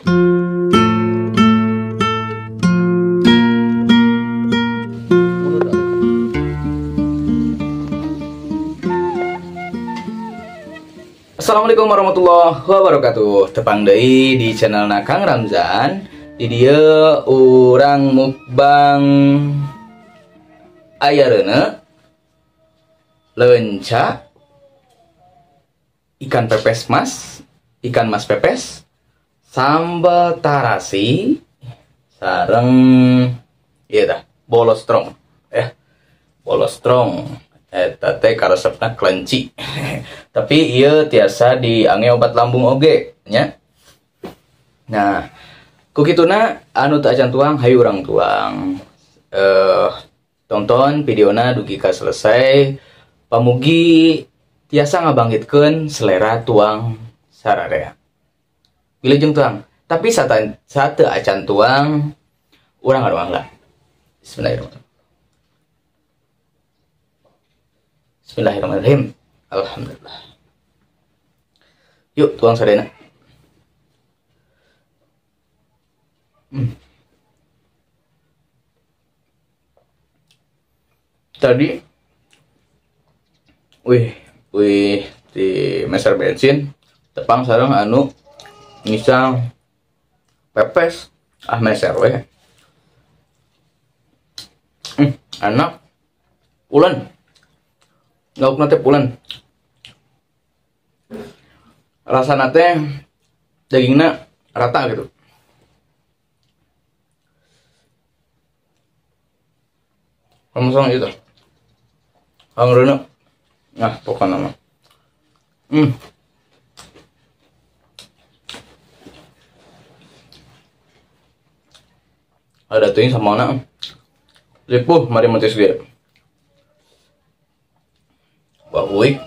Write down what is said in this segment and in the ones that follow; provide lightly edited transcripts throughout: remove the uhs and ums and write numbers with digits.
Assalamualaikum warahmatullahi wabarakatuh. Tepang deui di channel Kang Ramzan. Di dieu urang mukbang aya reuneu, leunca, ikan pepes mas, ikan mas pepes, sambal tarasi, sareng ieu tah bolo strong. Bolo strong. Eta teh karesepna kelenci. Tapi ieu tiasa diange obat lambung oge nya. Nah, ku kituna anu teu acan tuang hayu urang tuang. Tonton videona dugi ka selesai. Pamugi tiasa ngabangkitkeun selera tuang sararea. Wilujeng tuang. Tapi sateu acan tuang urang ngadoang lah. Bismillahirrahmanirrahim. Bismillahirrahmanirrahim. Alhamdulillah. Yuk tuang sadayana. Tadi wih di meser bensin tepang sareng anu ngisang pepes, ah meser weh. Enak. Pulen. Laukna teh pulen. Rasana teh dagingna rata gitu. Langsung gitu. Angreuna. Nah, pokokna mah. Ada tuh sama mana? Ripuh mari mentis ge. Wah, uik.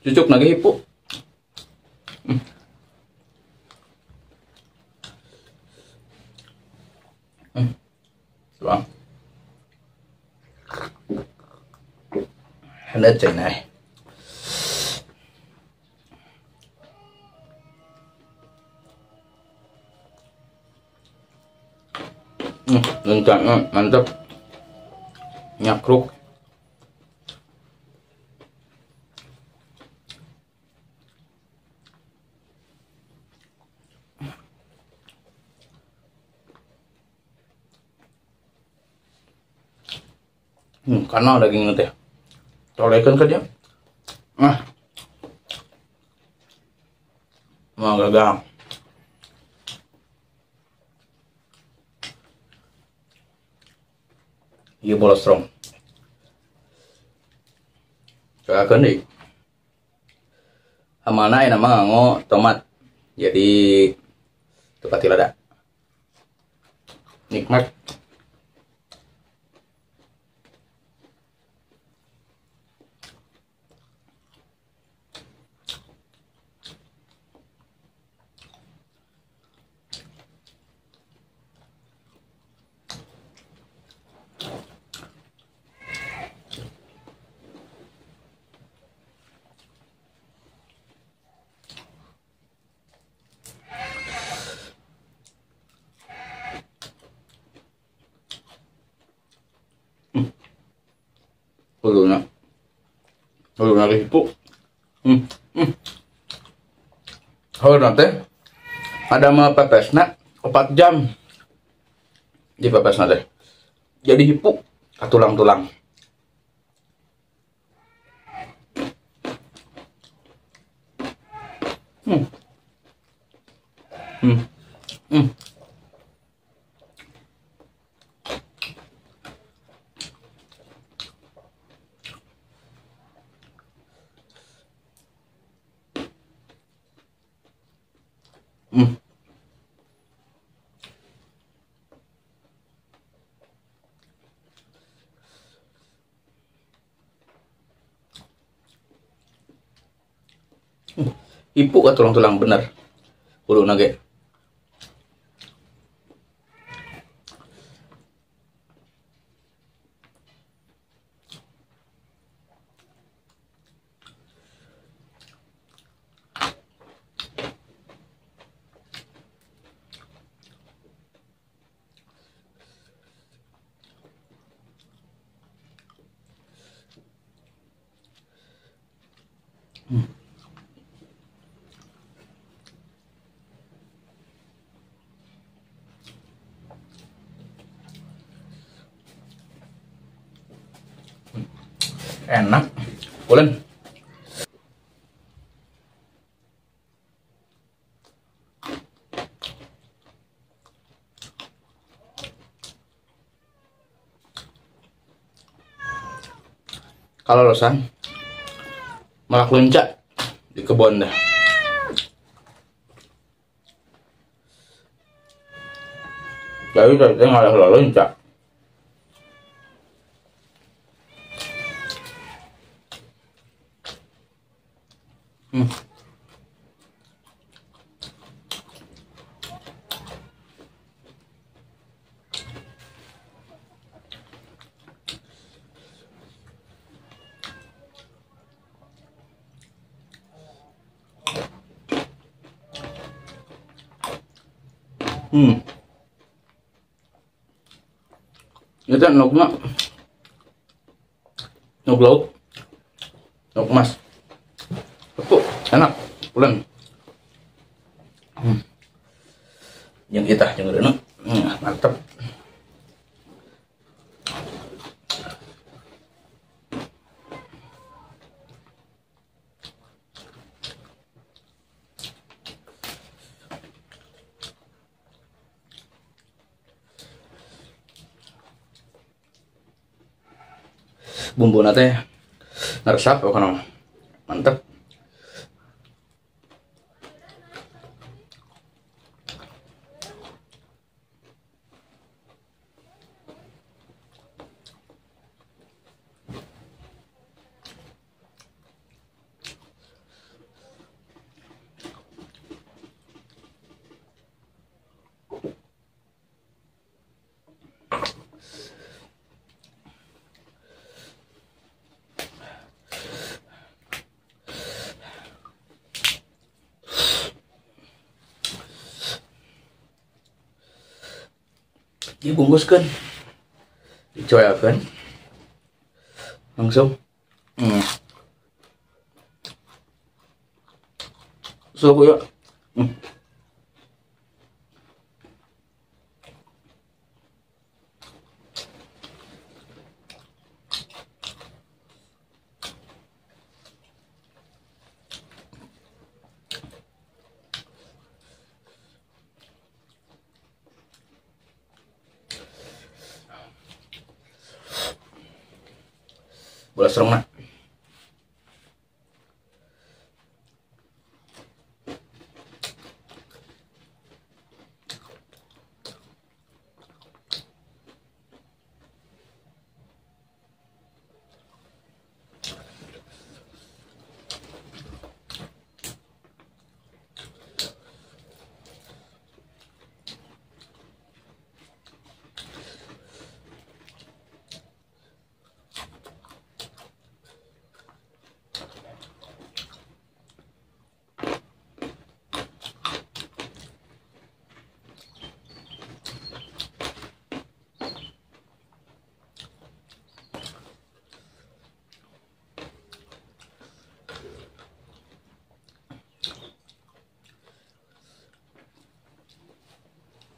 Cucuk nage hipu. Tuang. Hendak cai. Lencana mantap, nyakruk. Karena dagingnya teh, tolekan ke dia. Mau gagal. Iya bola strong. Cobakeun deui. Amana enak mah nganggo tomat. Jadi teu pati lada. Nikmat. Huluna hipu. Huluna teh ada mah pepesna 4 jam. Di pepesna teh. Jadi hipu ka tulang-tulang. Ipu ka tulang-tulang bener. Huluna ge. Enak, pulen. Kalau lesan malah lencak di kebun dah. Jadi tadi ngalah lencak. Itu nokna nok laut, nok mas, itu enak, pulen. Yang kita yang udah mantap. Bumbu nate ngeresap pokoknya mantep. Dibungkuskan, dicoyakan langsung. So ya. Bola serong nak.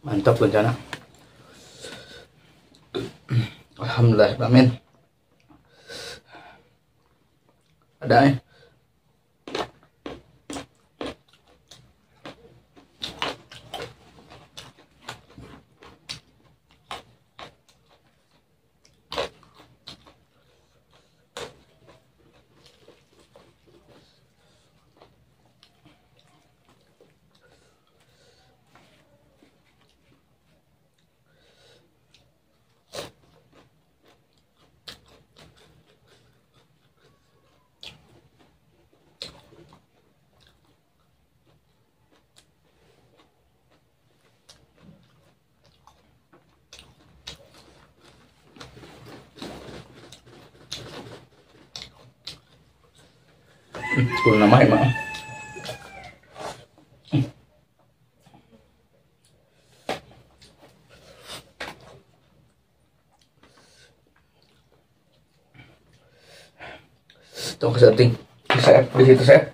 Mantap rencana. Alhamdulillah, amin. Ada ya. Kulo nama emang. Tong keserting. Saya di situ saya.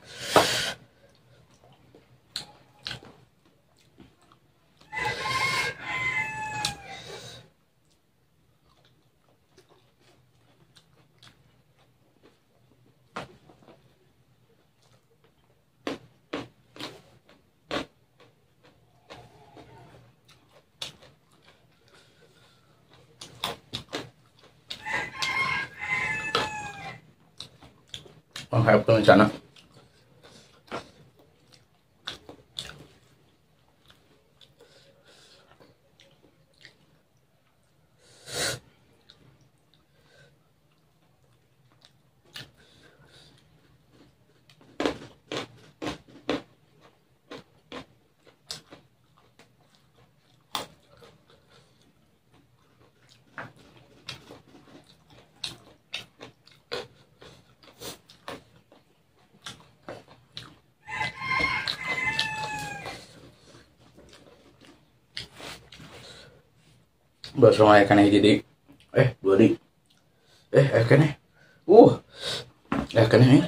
Menghayap rencana. Bakso aya keneh jadi dua di keneh keneh.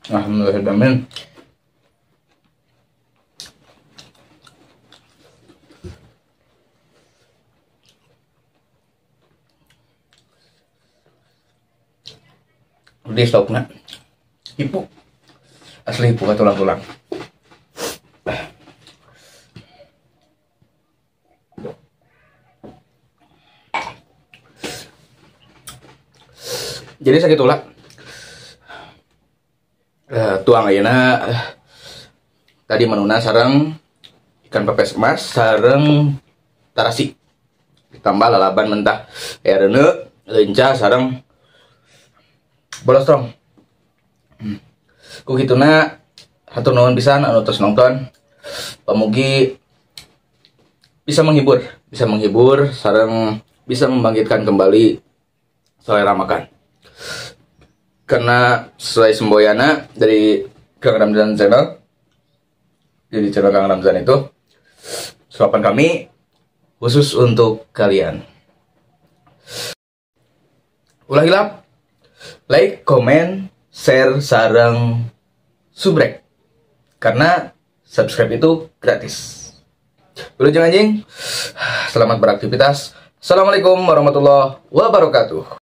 Alhamdulillah. Udah laukna hipu. Asli hipu ka tulang-tulang. Jadi sakitulah. Tuang ayeuna tadi menuna sareng ikan pepes emas sareng tarasi ditambah lalaban mentah aya reuneu leunca sareng bolostrong. Ku kituna hatur nuhun pisan anu tos nonton. Pamugi bisa menghibur sareng bisa membangkitkan kembali selera makan. Karena sesuai semboyana dari Kang Ramzan Channel, jadi channel Kang Ramzan itu suapan kami khusus untuk kalian. Ulah hilap, like, komen, share, sareng, subrek. Karena subscribe itu gratis. Wilujeng anjing, selamat beraktivitas. Assalamualaikum warahmatullahi wabarakatuh.